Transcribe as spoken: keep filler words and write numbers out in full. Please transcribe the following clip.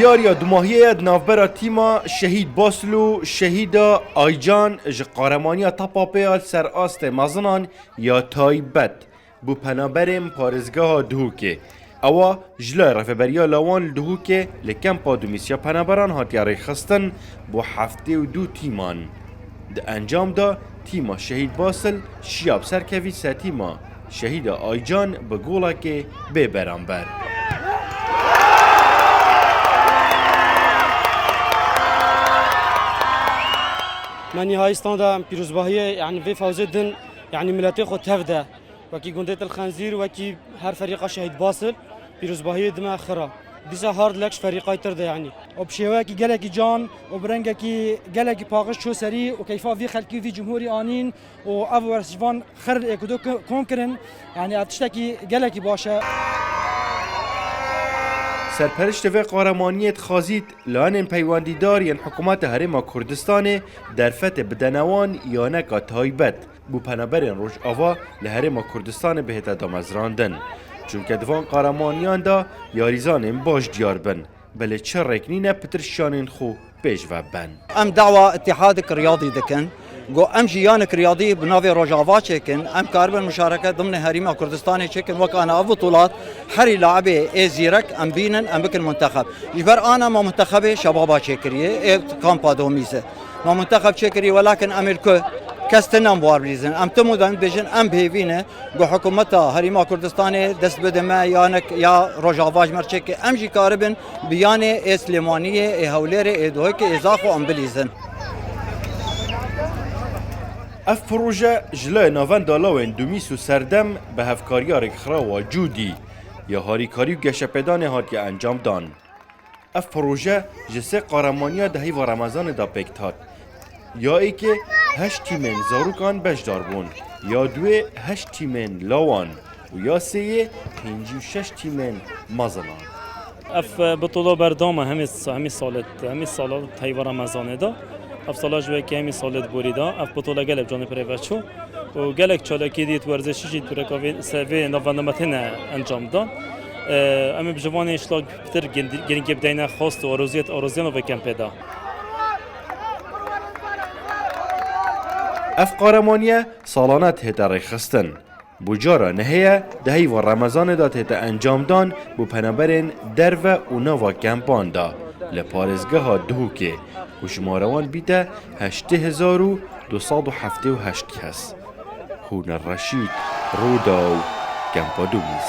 Diyariya dumahiyê ye di navbera tîma Şehîd Basil û Şehîda Aycan ji qaremaniya tapa pê ya li ser astê mezinan ya taybet bo penaberên parêzgeha Duhokê. Ewa ji lay Rêveberiya Lawan li Duhokê li kempa Dumîs ya penaberan hatiye rêxistin bo heftê û du tîman. Di encam de tîma Şehîd Basil şiya bi ser kevî ser tîma Şehîda Aycan bi golekê bê beramber. Me nîhayî standa em pîrozbahiyê, yanî vê fewzê din, yanî miletê xwe tev de. Wekî gundê Til Xenzîr, wekî her ferîqa Şehîd Basil, pîrozbahiyê dime xira. Dîsa hard lek ji ferîqay tir de, yanî. Û bi şêweyekî gelekî can û bi rengekî gelekî paqij çû serî û keyfa vî xelkî û vî cumhurî anîn û ev wersivan xir êk û du ko-, kom kirin. Yanî ev tiştekî gelekî baş e. Serperiştê vê qaremaniyê dixwazît layanên peywendîdar yên hikûmeta Herêma Kurdistanê derfetê bidene wan yaneka taybet bo penaberên Rojava li Herêma Kurdistanê bihête damezrandin. Çunke di van qaramaniyan de yarîzanên baş diyar bin, belê çi rêk nîne pitir şanên xwe pêş ve ben. Em dawa îtihadik riyadî dikin. Go em jî yanik riyadî bi navê Rojava çêkin. Em karibin muşareke dimnê Herêma Kurdistanê çêkin. Wek ana ev bitulat herî laibê ê zîrek em bînin, em bikin muntexeb. Ji ber ana me muntexebê şebaba çêkiriye, ê kampa Domîze. Me muntexeb çêkiriye, welakin em ê li ku kes tune em war bilîzin. Em tim û dem dibêjin, em bi hêvî ne. Ku hikûmeta Herêma Kurdistanê dest bide me, yanek ya Rojava ji me re çêke, em jî karibin bi yanê ê Silêmaniyê, ê Hewlêrê, ê Duhokê, ê Zaxo em bilîzin. Ev proje ji layê Navenda Lawên Dumîs û Serdem bi hevkariya rêkxirawa Cûdî ya harîkarî û geşepêdanê hatiye encamdan. Ev proje ji sê qaremaniya di heyva Remezanê de pêk dihat. Ya êkê heşt tîmên zarokan beşdar bûn, ya duê heşt tîmên lawan û ya sêyê pêncî û şeş tîmên mezinan. Ev, e, bitola berdam e hemî, hemî salê, hemî sala heyva Remezanê de. Ev sala ji wekî hemî salê di borî de. Ev bitola gelek canê pirê veçû. û gelek çalakî dî werzişî jî di rêka vê, ser vê navenda me têne encam dan. Em ê bi ji van îşla pitir gindi-, girîngî bideyne xwest û aroziyet, aroziyan û vê kempê de. Ev qaramaniye salane dihête rêxistin. Bo cara nehê ye di heyva Remezanê de tête encamdan bo penaberên derve û nava kempan de li parêzgeha Duhokê ku jimara wan bîte heştê hezar û du sed û heftê û heşt kes. Huner Reşîd, Rûdaw, Kempa Dumîs.